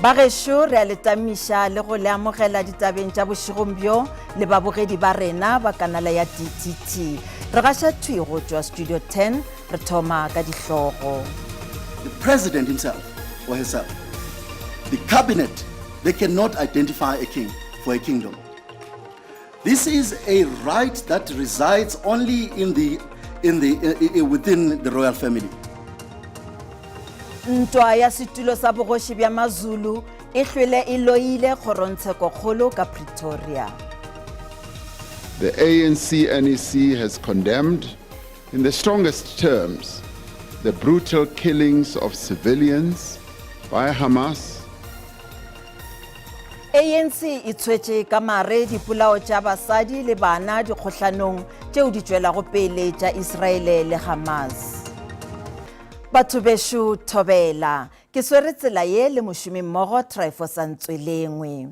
Bagešo re a le tamiša le go le amogela ditabeng tša bošegong bjo le babogedi ba rena ba kanala ya DTT. Re gaša thwi go tšwa Studio 10 re thoma ka dihlogo. The president himself or herself, the cabinet, they cannot identify a king for a kingdom. This is a right that resides only in the, in the, uh, within the royal family. Ntwa ya setulo sa bogoši bja Mazulu e hlwele e loile kgorongtshekokgolo ka Pretoria. The ANC NEC has condemned in the strongest terms the brutal killings of civilians by Hamas. ANC e tshwetše ka mare dipolao tša basadi le bana dikgohlanong tšeo di tšwelago pele tša Israele le Hamas. Batho bešo thobela, ke swere tsela ye le mošomimmogo Tryphosa Ntswelengwe.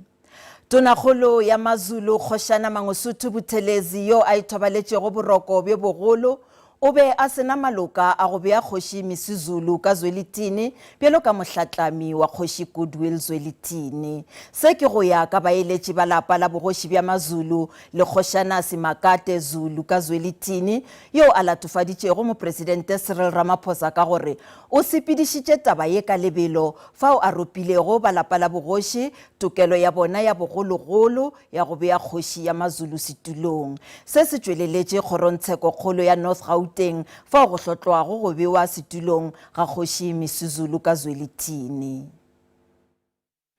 Tonakgolo ya Mazulu Kgošana Mangosuthu Buthelezi yo a ithobaletšego boroko bjo bogolo o be a se na maloka a go bea Kgoši Misuzulu ka Zwelithini bjalo ka mohlatlami wa Kgoši Goodwill Zwelithini. Se ke go ya ka baeletši ba lapa la bogoši bja Mazulu le Kgošana Simakade Zulu ka Zwelithini yo a latofaditšego Mopresidente Cyril Ramaphosa ka gore o sepedišitše taba ye ka lebelo fao a ropilego ba lapa la bogoši tokelo ya bona ya bogologolo ya go bea kgoši ya Mazulu setulong. Se se tšweleletše kgorongtshekokgolo ya North Gauteng fao go hlotlwago go bewa setulong ga kgoši Misuzulu ka Zwelithini.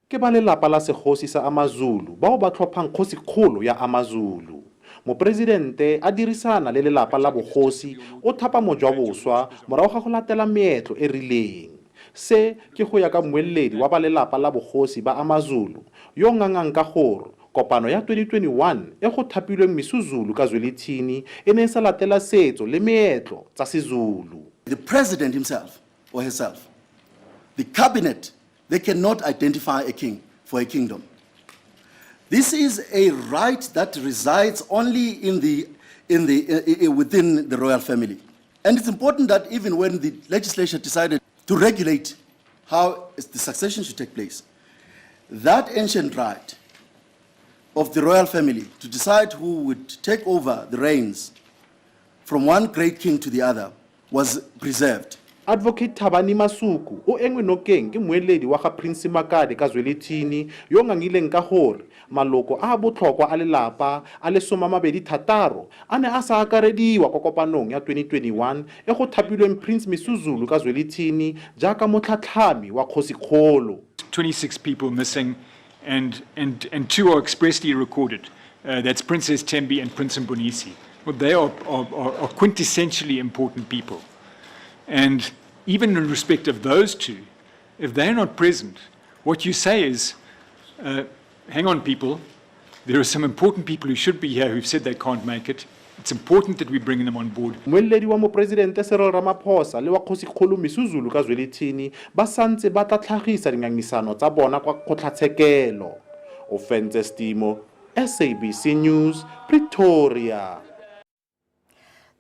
Ke ba lelapa la segosi sa Amazulu bao ba tlhophang kgosikgolo ya Amazulu. Mopresidente a dirisana le lelapa la bogosi o thapa mojwaboswa morago ga go latela meetlo e rileng. Se ke go ya ka mmueledi wa ba lelapa la bogosi ba Amazulu yo ngangang ka gore kopano ya 2021 e go thapilweng Misuzulu ka Zwelithini e ne e sa latela setso le meetlo tsa Sezulu. The president himself or herself, the cabinet, they cannot identify a king for a kingdom. This is a right that resides only in the, in the, uh, within the royal family. And it's important that even when the legislature decided to regulate how the succession should take place, that ancient right of the royal family to decide who would take over the reins from one great king to the other was preserved. Advocate Thabani Masuku o engwe nokeng ke mmueledi wa ga Prince Simakade ka Zwelithini yo ngangileng ka gore maloko a a botlhokwa a lelapa a le 26 a ne a sa akarediwa kwa kopanong ya 2021 e go thapilweng Prince Misuzulu ka Zwelithini jaaka motlhatlhami wa kgosikgolo. 26 people missing and, and, and two are expressly recorded. Uh, that's Princess Thembi and Prince Mbonisi. Well, they are, are, are, are quintessentially important people. And even in respect of those two, if they're not present, what you say is, uh, hang on, people, there are some important people who should be here who've said they can't make it. It's important that we bring them on board. Mmueledi wa Mopresidente Cyril Ramaphosa le wa Kgosikgolo Misuzulu ka Zwelithini ba santse ba tla tlhagisa dingangisano tsa bona kwa kgotlatshekelo. Ofentse Stimo, SABC News, Pretoria.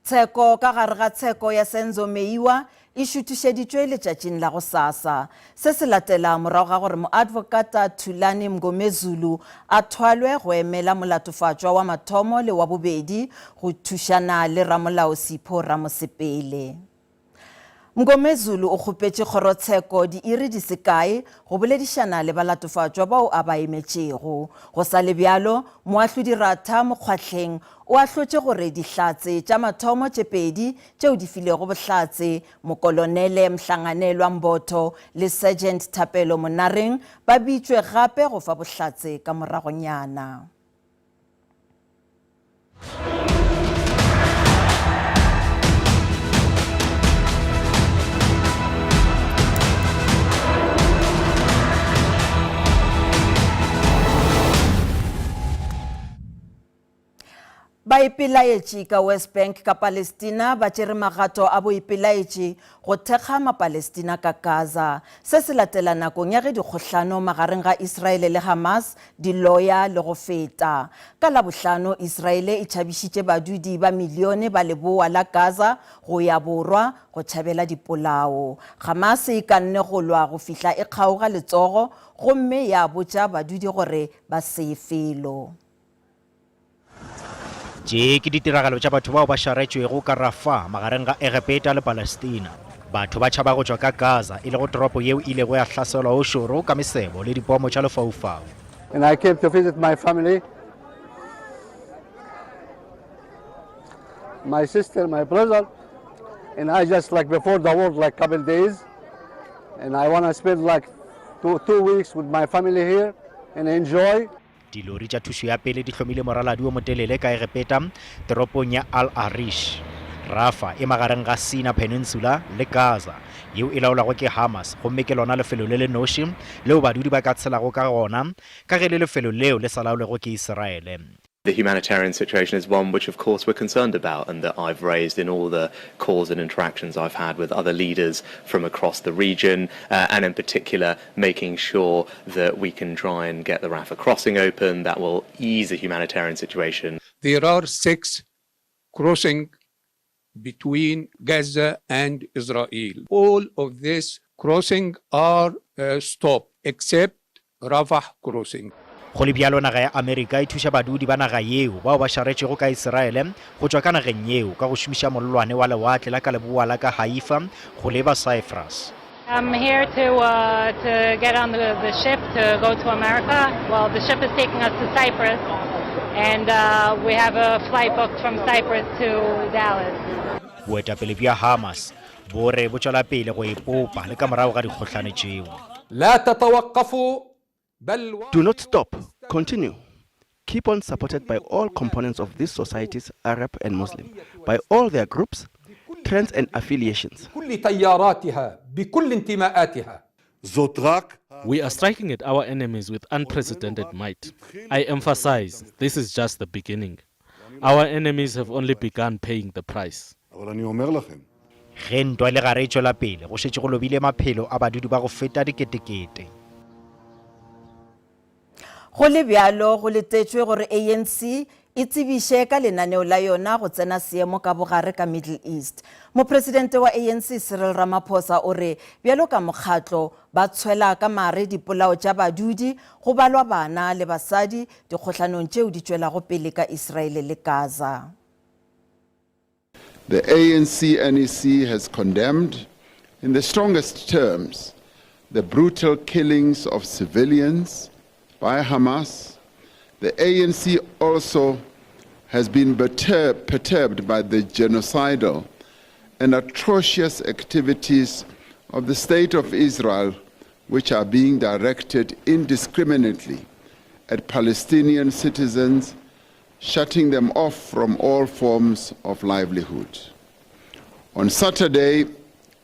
Tsheko ka gare ga tsheko ya Senzo Meyiwa e šuthišeditšwe letšatšing la gosasa. Se se latela morago ga gore moadvokata Thulani Mngomezulu a thwalwe go emela molatofatšwa wa mathomo le wa bobedi go thušana le ramolao Sipho Ramosepele. Mngomezulu o kgopetše kgorotsheko diiri di se kae go boledišana le balatofatšwa bao a ba emetšego. Go sa le bjalo, Moahlodi Ratha Mokgwahleng o ahlotše gore dihlatse tša mathomo tše pedi tšeo di filego bohlatse, Mokolonele Mhlanganelwa Mbotho le Sergeant Thapelo Monareng, ba bitšwe gape go fa bohlatse ka moragonyana. Baipelaetši ka West Bank ka Palestina ba tšere magato a boipelaetši go thekga Mapalestina ka Gaza. Se se latela nakong ya ge dikgohlano magareng ga Israele le Hamas di loya le go feta. Ka Labohlano, Israele e tšhabišitše badudi ba milione ba leboa la Gaza go ya borwa go tšhabela dipolao. Hamas e kanne go lwa go fihla e kgaoga letsogo gomme ya botša badudi gore ba se ye felo. Tše ke ditiragalo tša batho bao ba šaretšwego ka Rafah magareng ga Egepeta le Palestina. Batho ba tšhaba go tšwa ka Gaza, e lego toropo yeo e ilego ya hlaselwa o šoro ka mesebo le dipomo tša lefaufau. And I came to visit my family, my sister, my brother, and I just like before the war, like couple days, and I wanna spend like 2 weeks with my family here and enjoy. Dilori tša thušo ya pele di hlomile moraladi o motelele ka Egepeta toropong ya Al Arish. Rafah e magareng ga Sina Peninsula le Gaza, yeo e laolwago ke Hamas gomme ke lona lefelo le le noši leo badudi ba ka tshelago ka gona ka ge le lefelo leo le sa laolwego ke Isiraele. The humanitarian situation is one which, of course, we're concerned about and that I've raised in all the calls and interactions I've had with other leaders from across the region, and in particular making sure that we can try and get the Rafah crossing open that will ease the humanitarian situation. There are 6 crossings between Gaza and Israel. All of these crossings are stopped except Rafah crossing. Go le bjalo, naga ya Amerika e thuša badudi ba naga yeo bao ba šaretšego ka Isiraele go tšwa ka nageng yeo ka go šomiša mollwane wa lewatle la ka leboa la ka Haifa go leba Cyprus. I'm here to uh, to get on the, the ship to go to America. Well, the ship is taking us to Cyprus, and uh, we have a flight booked from Cyprus to Dallas. Boetapele bja Hamas bo re bo tšwela pele go ipopa le ka morago ga dikgohlano tšeo. لا تتوقفوا بل Do not stop, continue. Keep on supported by all components of these societies, Arab and Muslim, by all their groups, trends and affiliations. بكل تياراتها بكل انتماءاتها. We are striking at our enemies with unprecedented might. I emphasize, this is just the beginning. Our enemies have only begun paying the price. Ge ntwa e le gare e tšwela pele, go šetše go lobile maphelo a badudi ba go feta diketekete. Go le bjalo, go letetšwe gore ANC e tsebiše ka lenaneo la yona go tsena seemo ka bogare ka Middle East. Mopresidente wa ANC Cyril Ramaphosa o re bjalo ka mokgatlo ba tshwela ka mare dipolao tša badudi, go balwa bana le basadi dikgohlanong tšeo di tšwelago pele ka Israele le Gaza. The ANC NEC has condemned in the strongest terms the brutal killings of civilians by Hamas. The ANC also has been perturbed by the genocidal and atrocious activities of the State of Israel, which are being directed indiscriminately at Palestinian citizens, shutting them off from all forms of livelihood. On Saturday,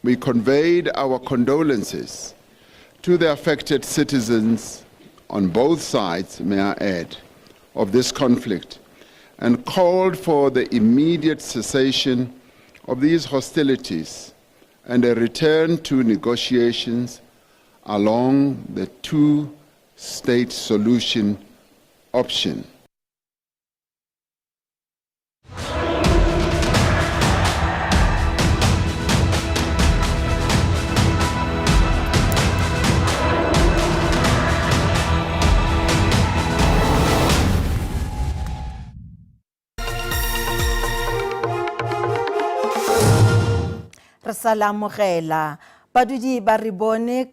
we conveyed our condolences to the affected citizens on both sides, may I add, of this conflict, and called for the immediate cessation of these hostilities and a return to negotiations along the two-state solution option. Re sa le amogela. Badudi ba re bone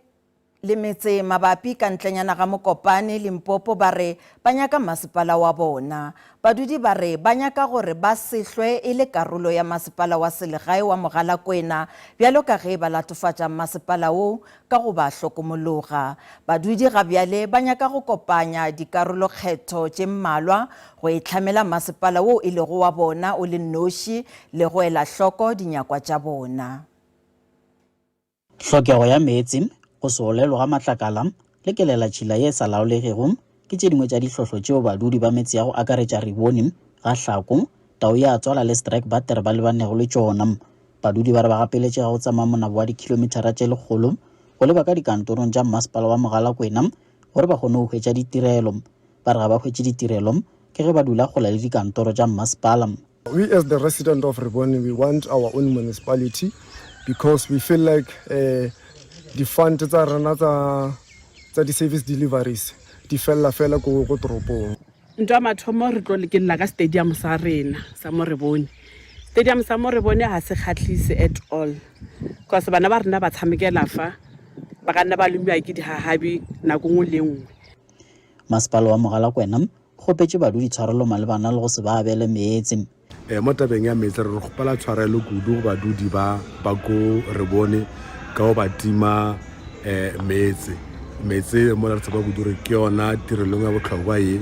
le metse mabapi ka ntlenyana ga Mokopane, Limpopo ba re ba nyaka masepala wa bona. Badudi ba re ba nyaka gore ba se hlwe e le karolo ya masepala wa selegae wa Mogalakwena bjalo ka ge ba latofatša mmasepala woo ka go ba hlokomologa. Badudi ga bjale ba nyaka go kopanya dikarolokgetho tše mmalwa go itlhamela masepala woo e lego wa bona o le nnoši le go ela hloko dinyakwa tša bona. Hlokego ya meetse, go se olelwe ga matlakala le kelelatšhila ye e sa laolegego ke tše dingwe tša dihlohlo tšeo badudi ba metse ya go akaretša Ribone, Ga-Hlako, Tau ya tswala le Strike Batter ba lebanego le tšona. Badudi ba re ba gapeletšega go tsamaya monabo wa dikhilomithara tše lekgolo go leba ka dikantorong tša mmasepala wa Mogalakwena gore ba kgone go hwetša ditirelo. Ba re ga ba hwetše ditirelo ke ge ba dula kgole le dikantoro tša mmasepala. We as the resident of Rebone, we want our own municipality because we feel like uh, di-fund tsa rena tsa tsa di-service deliveries di felela fela ko ko toropong. Ntwa mathomo re tlo ke lla ka stadium sa rena sa mo Rebone. Stadium sa mo Rebone ga se kgahlise at all cause bana ba rena ba tshamekela fa ba ka nna ba lomiwa ke digagabi nako nngwe le nngwe. Masepala wa Mogalakwena kgopetše badudi tshwarelo malebana le go se ba abele meetse. E, mo tabeng ya meetse re re kgopela tshwarelo kudu go badudi ba ba ko re bone ka go ba tima e, meetse. Meetse mola re tseba kudu gore ke yona tirelong ya bohlokwa ye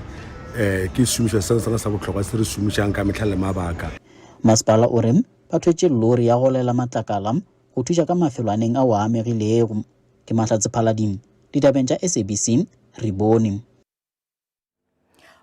e, ke sešomišwa se sona sa bohlokwa se re šomišang ka mehla le mabaka. Masepala o re ba thwetše lori ya go lela matlakala go thuša ka mafelwaneng ao a amegilego. Ke Mahlatse Phalading, ditabeng tša SABC, Ribone.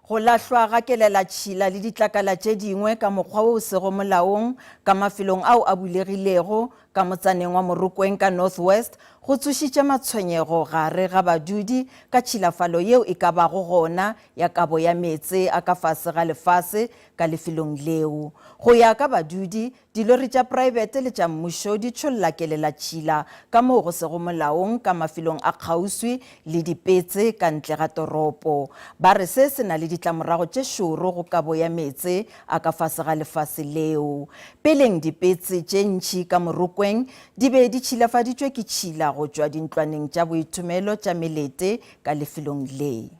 Go lahlwa ga kelelatšhila le ditlakala tše dingwe ka mokgwa wo o sego molaong ka mafelong ao a bulegilego ka motsaneng wa Morokweng ka North West go tsošitše matshwenyego gare ga badudi ka tšhilafalo yeo e ka bago gona ya kabo ya meetse a ka fase ga lefase ka lefelong leo. Go ya ka badudi, Dilori tša praebete le tša mmušo di tšholla kelelatšhila ka moo go sego molaong ka mafelong a kgauswi le dipetse ka ntle ga toropo. Ba re se se na le ditlamorago tše šoro go kabo ya meetse a ka fase ga lefase leo. Peleng dipetse tše ntši ka Morokweng di be di tšhilafaditšwe ke tšhila go tšwa dintlwaneng tša boithomelo tša melete ka lefelong le.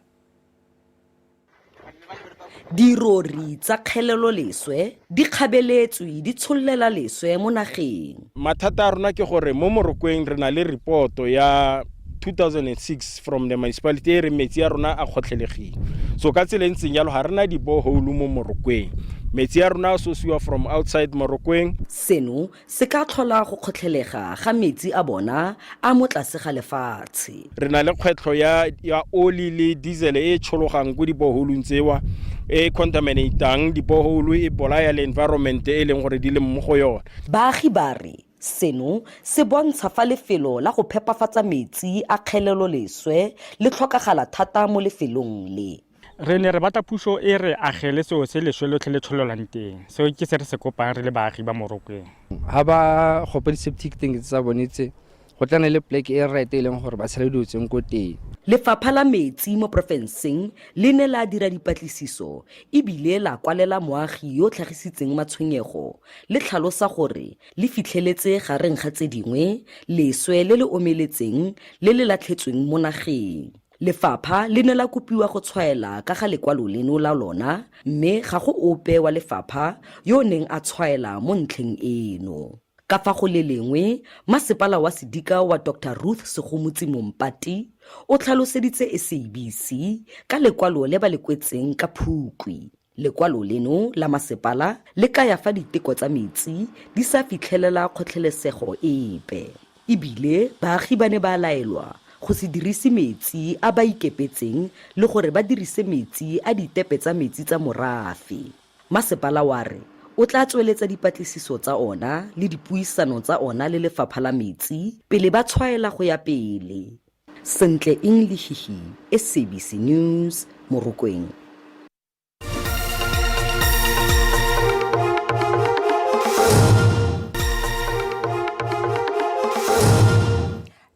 Dirori tsa kgeleloleswe di kgabeletswe di tshollela leswe mo nageng. Mathata a rona ke gore mo Morokweng re na le reporto ya 2006 from the municipality e reng metsi a rona a kgotlhelegile. So ka tsela e ntseng jalo ga re na di-borehole mo Morokweng. Metsi a rona a sosiwa from outside Morokweng. Seno Se ka tlhola go kgotlhelega ga metsi a bona a mo tlase ga lefatshe. Re na le kgwetlho ya, ya oli le diesel e e tšhologang ko diboholung tsewa e e contaminatang diboholu e bolaya le environment e leng gore di le mo go yone. Baagi ba re seno se bontsha fa lefelo la go phepafatsa metsi a kgeleloleswe le tlhokagala thata mo lefelong le. Re ne re batla puso e re agele seo se leswe lotlhe le tsholelwang teng. Seo ke se re se kopang re le baagi ba Morokweng. Ha ba gopa di-septic tank tsa bone tse, go tla ne le pleke e right e leng gore ba tshele dilo tseng ko teng. Lefapha la Metsi mo porofenseng le ne la dira dipatlisiso e bile la kwalela moagi yo o tlhagisitseng matshwenyego le tlhalosa gore le fitlheletse gareng ga tse dingwe leswe le le omeletseng le le latlhetsweng mo nageng. Lefapha le ne la kopiwa go tshwaela ka ga lekwalo leno la lona mme ga go ope wa lefapha yo o neng a tshwaela mo ntlheng eno. Ka fa go le lengwe, masepala wa sedika wa Doctor Ruth Segomotsi Mompati o tlhaloseditse SABC ka lekwalo le ba le kwetseng ka Phukwi. Lekwalo leno la masepala le kaya fa diteko tsa metsi di sa fitlhelela kgotlhelesego epe. E bile baagi ba ne ba laelwa go se dirise metsi a ba ikepetseng le gore ba dirise metsi a ditepe tsa metsi tsa morafe. Masepala wa re o tla tsweletsa dipatlisiso tsa ona le dipuisano tsa ona le lefapha la metsi pele ba tshwaela go ya pele. Sentle Eng Lehihi, SABC News, Morokweng.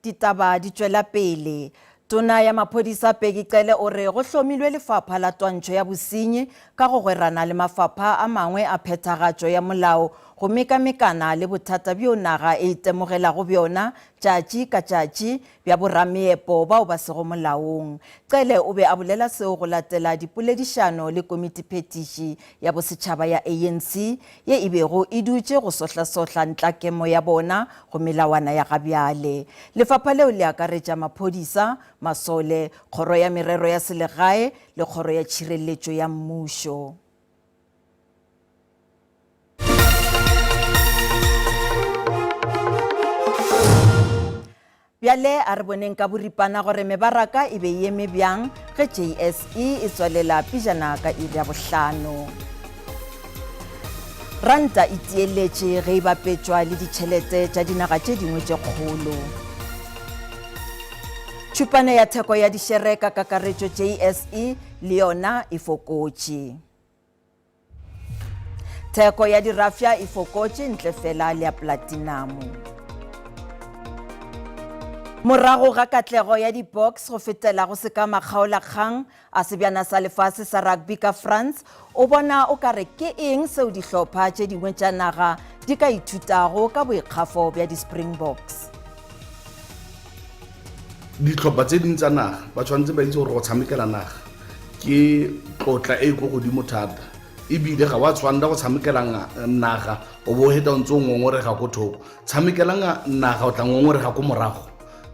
Ditaba di tšwela pele. Tona ya maphodisa Peggy Cele o re go hlomilwe lefapha la twantšho ya bosenyi ka go gwerana le mafapha a mangwe a phethagatšo ya molao go mekamekana le bothata bjo naga e itemogelago bjona tšatši ka tšatši bja borameepo bao ba sego molaong. Cele o be a bolela seo go latela dipoledišano le Komitiphetiši ya Bosetšhaba ya ANC ye e bego e dutše go sohlasohla ntlakemo ya bona go melawana ya gabjale. Lefapha leo le akaretša maphodisa, masole, Kgoro ya Merero ya Selegae le Kgoro ya Tšhireletšo ya Mmušo. Bjale a re boneng ka boripana gore mebaraka e be e eme bjang ge JSE e tswalela pejana ka iri ya bohlano. Ranta e tieletše ge e bapetšwa le ditšhelete tša dinaga tše dingwe tše kgolo. Tšhupane ya theko ya dišere ka kakaretšo JSE le yona e fokotše. Theko ya dirafša e fokotše ntle fela le ya platinamo. Morago ga katlego ya di-Boks go fetela go seka makgaolakgang a sebjana sa lefase sa rugby ka France, o bona o ka re ke eng seo dihlopha tše dingwe tša naga di ka ithutago ka boikgafo bja di-Springboks? Dihlopha tse dingwe tsa naga ba tshwanetse ba itse gore go tshamekela naga ke tlotla e e ko godimo thata ebile ga wa tshwanela go tshamekela naga o bo o heta o ntse o ngongorega ko thoko. Tshamekela naga o tla ngongorega ko morago,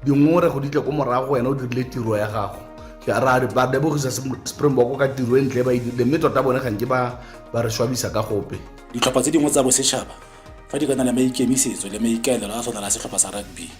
dingongorego di tle ko morago wena o dirile tiro ya gago. Ra ba lebogisa Springbok ka tiro e ntle e ba e dirile mme tota bone ga nke ba ba re swabisa ka gope. Ditlhopha tse dingwe tsa bosetšhaba fa di ka nna le maikemisetso le maikaelelo a tshwana le a setlhopha sa rugby,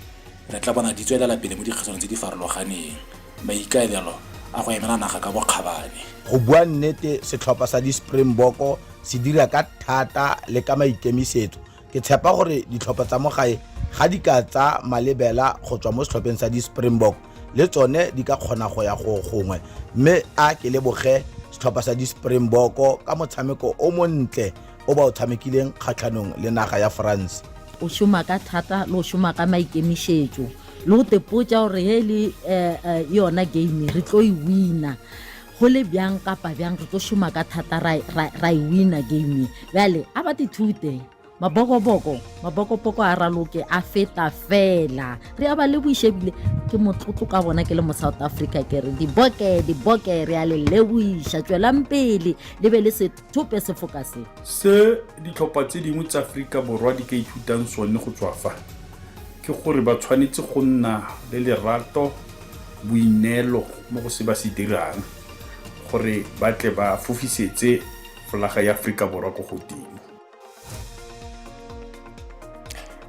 re tla bona di tswelela pele mo dikgaisanong tse di farologaneng. Maikaelelo a go emela naga ka bokgabane. Go bua nnete, setlhopha sa di-Springbok se dira ka thata le ka maikemisetso. Ke tshepa gore ditlhopha tsa mo gae ga di ka tsa malebela go tswa mo setlhopheng sa di-Springbok, le tsone di ka kgona go ya go gongwe. Mme a ke leboge setlhopha sa di-Springbok ka motshameko o montle o ba o tshamekileng kgatlhanong le naga ya France. O šoma ka thata le o šoma ka maikemišetšo le go tepotša gore he le eh, eh, yona game re tlo e wina go le bjang kapa bjang re tlo šoma ka thata ra, ra, ra e wina game ye bjale a ba tithute mabokoboko mabokoboko a raloke a feta fela re a ba leboiša ebile ke motlotlo ka bona ke le mo south africa ke re diboke diboke re a le leboiša tswelang pele le be le se thope sefoka se. Se ditlhopha tse dingwe tsa Aforika Borwa di ka ithutang sone go tswa fa, ke gore ba tshwanetse go nna le lerato, boineelo mo go se ba se dirang gore ba tle ba fofisetse folaga ya Aforika Borwa ko godimo.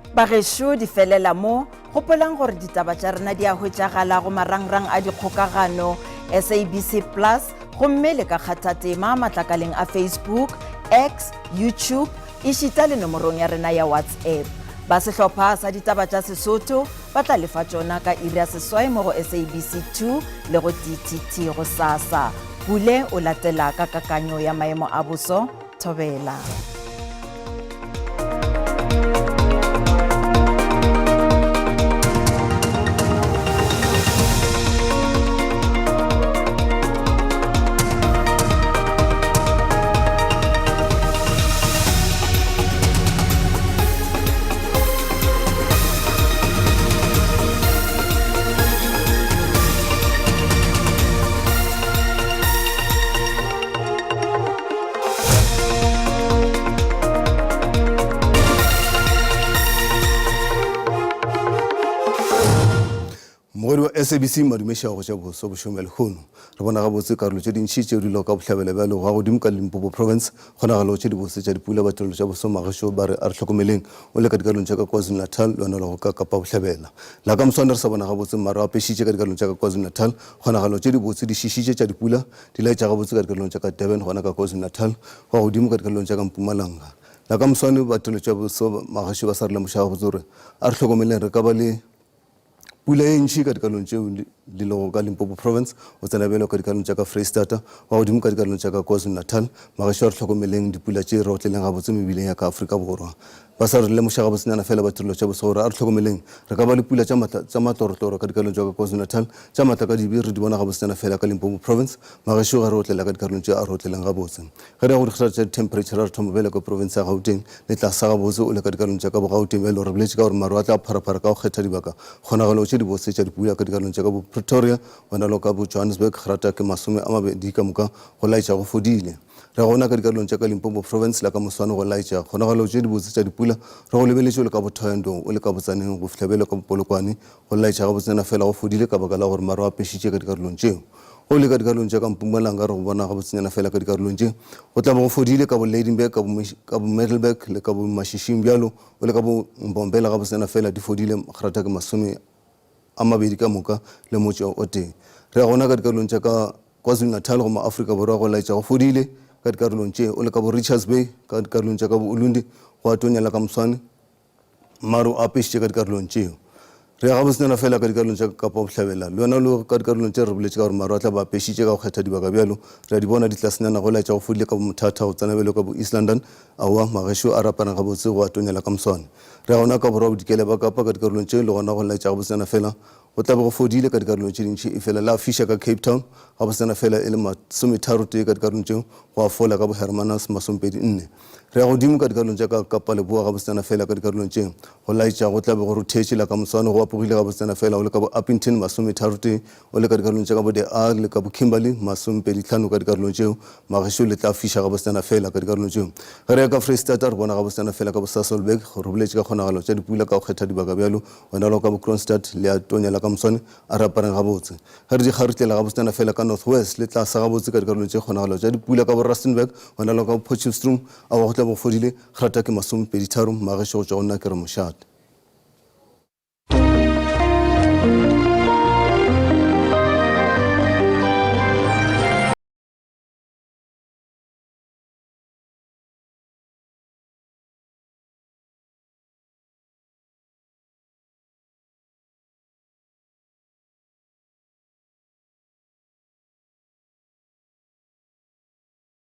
Bagešo di felela mo, gopolang gore ditaba tša rena di a hwetšagala go marangrang a dikgokagano SABC Plus gomme le ka kgatha tema matlakaleng a Facebook, X, YouTube ešita le nomorong ya rena ya WhatsApp. Ba sehlopha sa ditaba tša Sesotho ba tla lefa tšona ka iri ya seswai mo go SABC 2 le go DTT gosasa. Pule o latela ka kakanyo ya maemo a boso. Thobela. Mogwedi wa SABC Madume Šago tša boso bošong bja lehono. Re bona gabotse karolo tše dintši tšeo di lego ka bohlabela bja lego godimo ka Limpopo Province. Kgonagalo tše dibotse tša dipula ba tirelo tša boso magešo ba re a re hlokomeleng o le ka dikarolong tša ka KwaZulu-Natal le yona lego ka Kapa Bohlabela. La ka moswane re sa bona gabotse maru a apešitše ka dikarolong tša ka KwaZulu-Natal. Kgonagalo tše dibotse di šišitše tša dipula Di laetša gabotse ka dikarolong tša ka Durban, gona ka KwaZulu-Natal, go ya godimo ka dikarolong tša ka Mpumalanga. La ka moswane ba tirelo tša boso magašo ba sa re lemoša gabotse gore a re hlokomeleng re ka ba le pula ye ntši ka dikarolong tšeo di lego ka Limpopo Province, go tsena bjalo ka dikarolong tša ka Freistata, go ya godimo ka dikarolong tša ka KwaZulu-Natal. Magašo a re hlokomeleng dipula tše re otleleng gabotse mebileng ya ka Afrika Borwa. Ba sa re lemoša gabotsenyana feela ba tirelo tša boso gore a re hlokomeleng, re ka ba le pula tša matla tša matlorotloro ka dikarolong tša ka KwaZulu-Natal, tša matla ka dibe re di bona gabotsenyana feela ka Limpopo Province, magešo ge re otlela ka dikarolong tše a re otleleng gabotse. Ge re ya go dikgethwa tša di-temperature re thoma bjale ka profense ya Gauteng le tlase gabotse o le ka dikarolong tša ka bo-Gauteng bjalo re boletše ka gore maru a tla pharaphara ka go kgetha dibaka kgonagalo tše dibotse tša dipula ka dikarolong tša ka bo-Pretoria gona le ka bo-Johannesburg grata ke 20 ka moka go laetša go fodile. Re gona ka dikarolong tša ka Limpopo Province la ka moswane go laetša kgonagalo tše dibotse tša dipula. Re go lebeletše o le ka Bothoyandong, o le ka Botsaneng go fihla bjalo ka Polokwane. Go laetša gabotsenyana fela go fodile ka baka la gore maru a apešitše ka dikarolong tšeo. Go le ka dikarolong tša ka Mpumalanga re go bona gabotsenyana fela ka dikarolong tše. Go tla be go fodile ka bo Lydenburg, ka bo ka bo Middelburg le ka bo Mashishing bjalo o le ka bo Mbombela gabotsenyana fela di fodile magrata ke 20 ka moka le motše o tee. Re ya gona ka dikarolong tša ka KwaZulu-Natal go ma-Afrika Borwa go laetša go fodile. ka dikarolong tše o le ka bo Richards Bay, ka dikarolong tša ka bo Ulundi, go a tonya la ka moswane. Maru a apešitše ka dikarolong tšeo. Re ya gabotsenyana fela ka dikarolong tša Kapa Bohlabela. Le yona le ka dikarolong tše re boletše ka gore maru a tla ba apešitše ka go kgetha dibaka bjalo. Re a di bona ditlasenyana go laetša go fodile ka bo Mthatha go tsena bjalo ka bo East London. Aowa, magešo a re aparang gabotse go a tonyela ka moswane. Re ya gona ka Borwa Bodikela ba Kapa ka dikarolong tše le gona go laetša gabotsenyana fela Go tla be go fodile ka dikarolong tše dintši, efela la fiša ka Cape Town gabotsana fela e le masometharotee ka dikarolong tšeo, gwa fola ka boHermanus masomepedi-nne. Re ya godimo ka dikarolong tša ka Kapa Leboa gabotsana fela ka dikarolong tše go laetša go tla be go ruthetše la ka moswane go apogile gabotsana fela o le ka bo-Upington masometharotee, o le ka dikarolong tša ka bo-De Aar le ka bo-Kimberley masomepedi-tlhano ka dikarolong tšeo magešo le tla fiša gabotsana fela ka dikarolong tšeo. Ge re ya ka Freistata re bona gabotsana fela ka bo-Sasolburg re boletše ka kgonagalo tša dipula ka go kgetha dibaka bjalo Wena lo ka bo Kroonstad le a tonya la ka moswane, a re apareng gabotse. Ge re di kgarutlela gabotsana fela ka North West, le tla sa gabotse ka dikarolong tše kgonagalo tša dipula ka bo Rustenburg, wena lo ka bo Potchefstroom, aowa go tla bo go fodile, grata ke masomepeditharo, mmagešo go tšwa go nna ke re mošate.